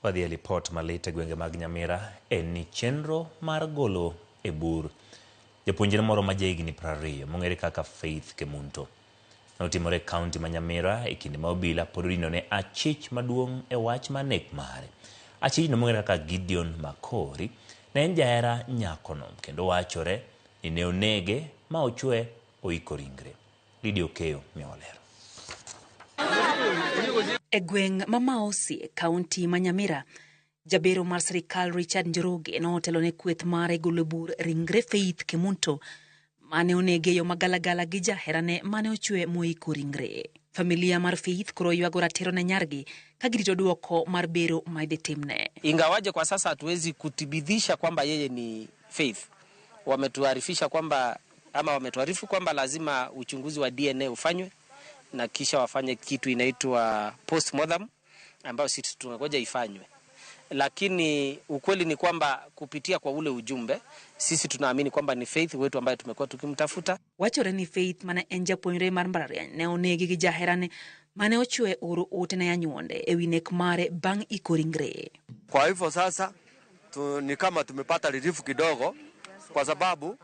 Wadhi e lipot malit e gwenge mag Nyamira en ni chenro mar golo e bur japuonjre moro ma jahigni 20 mong'ere kaka Faith Kemunto notimore e kaunti ma Nyamira e kinde ma obila pod odinone achich maduong' e wach mar nek mare. Achichno mong'ere kaka Gideon Makori ne en jahera nyakono kendo wachore ni ne onege ma ochwe oiko ringre. Lydia Okeyo miyowa ler. E gweng' ma Maosi e kaunti ma Nyamira, jabero mar sirikal Richard Njoroge notelo ne kweth mare golo e bur ringre Faith Kemunto mane onege e yo magalagala gi jaherane mane ochwe moiko ringre. Familia mar Faith koro ywago ratiro ne nyargi ka girito dwoko mar bero ma idhi timne. Ingawaje kwa sasa hatuwezi kuthibitisha kwamba yeye ni Faith, wametuarifisha kwamba ama wametuarifu kwamba lazima uchunguzi wa DNA ufanywe na kisha wafanye kitu inaitwa postmortem ambayo sisi tunangoja ifanywe, lakini ukweli ni kwamba kupitia kwa ule ujumbe sisi tunaamini kwamba ni Faith wetu ambaye tumekuwa tukimtafuta. Wachore ni Faith mane en japuonjre mar mbalariany ne onegi gi jaherane mane ochwe oro ote ne anyuonde e wi nek mare bang' iko ringre. Kwa hivyo sasa ni kama tumepata relief kidogo, kwa sababu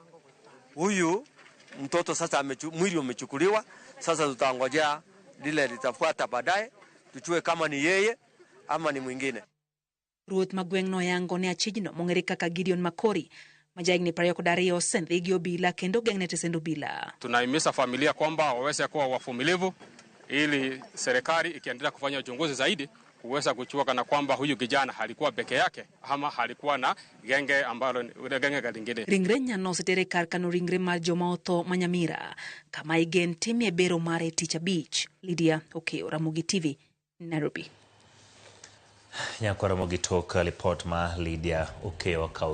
huyu mtoto sasa mwili umechukuliwa. Sasa tutangojea lile litafuata baadaye, tujue kama ni yeye ama ni mwingine. Ruoth ma gweng' noyango ne achijno mong'ere kaka Gideon Makori ma jahigni 22 osendhi gi obila kendo ogeng'ne tesend obila. Tunahimiza familia kwamba waweze kuwa wavumilivu ili serikali ikiendelea kufanya uchunguzi zaidi kuweza kujua kana kwamba huyu kijana alikuwa peke yake ama alikuwa na genge ambalo genge lingine. Ringre nyano oseter e kar kano ringre mar joma otho ma Nyamira kama igen timie bero mare tich abich. Lydia Okeyo, Ramogi TV, Nairobi. Nyakwar Ramogi tok lipot ma Lydia Okeyo okawo.